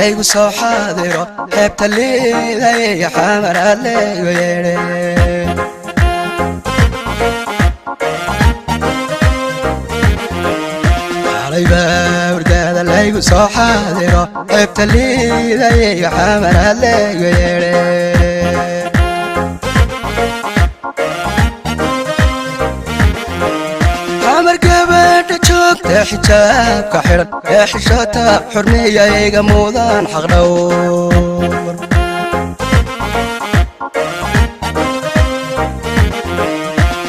Laygu soo xaadiro xeebta liidaya, Xamara laygu yeedhe. Xalayba hurdada laygu soo xaadiro xeebta liidaya, Xamara laygu yeedhe. Xamar gabadha joogta, xijaabka xidhan ee xishota, xurmeeya iga mudan xaqdhowr.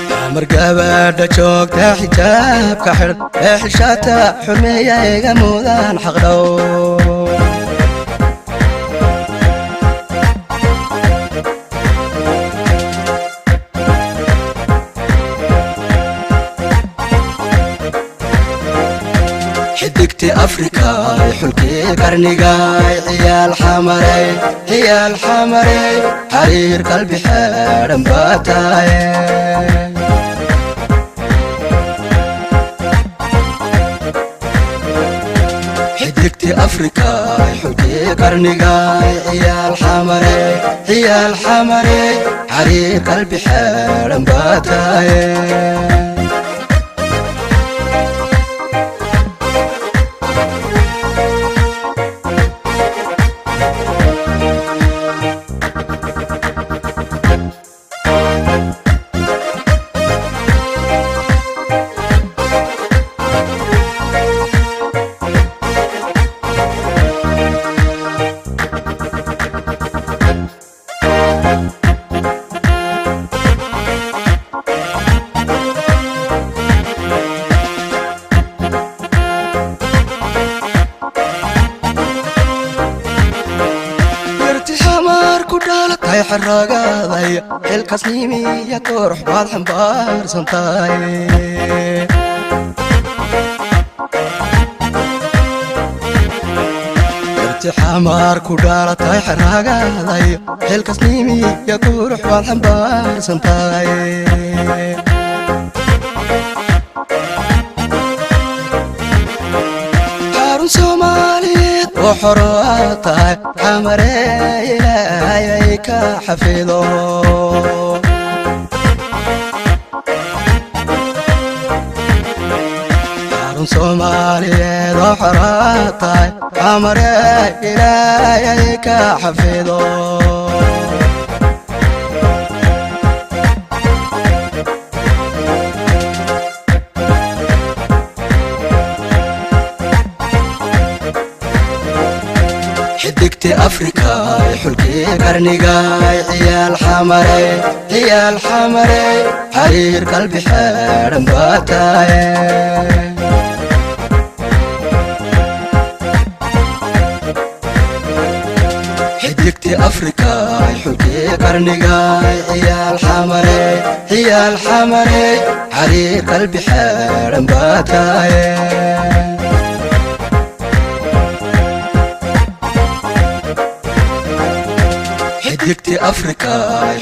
Xamar gabadha joogta, xijaabka xidhan ee xishota, xurmeeya iga mudan xaqdhowr. Xidigti Afrika, xulkii qarnigay, ciyaal Xamarey, ciyaal Xamarey, xariir qalbi xeedhan baa tahay. Xidigti Afrika, xulkii qarnigay, ciyaal Xamarey, ciyaal Xamarey, xariir qalbi xeedhan baa tahay. Yarti Xamaar ku dhalatay, xaragaday, xilkasnimiya qurux baad xambaarsan tahay. Yarti Xamaar ku dhalatay, xaragaday, xilkasnimiya qurux baad xambaarsan tahay. Xarun Soomaaliyeed oo xoro aad tahay, Xamaree, Ilaahay ka xafido. Xarun Soomaaliyeed oo xoro aad tahay, Xamaree, Ilaahay ka xafido. Xidigti Afrika, xulkii qarnigay, ciyaal Xamarey, ciyaal Xamarey, xariir qalbi xeedhan baa tahay. Xidigti Afrika, xulkii qarnigay, ciyaal Xamarey, ciyaal Xamarey, xariir qalbi xeedhan baa tahay. Xidigti Afrika,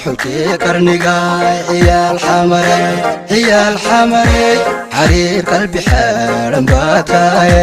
xulkii qarnigay, ciyaal Xamarey, ciyaal Xamarey, xariir qalbi xeedhan baa tahay.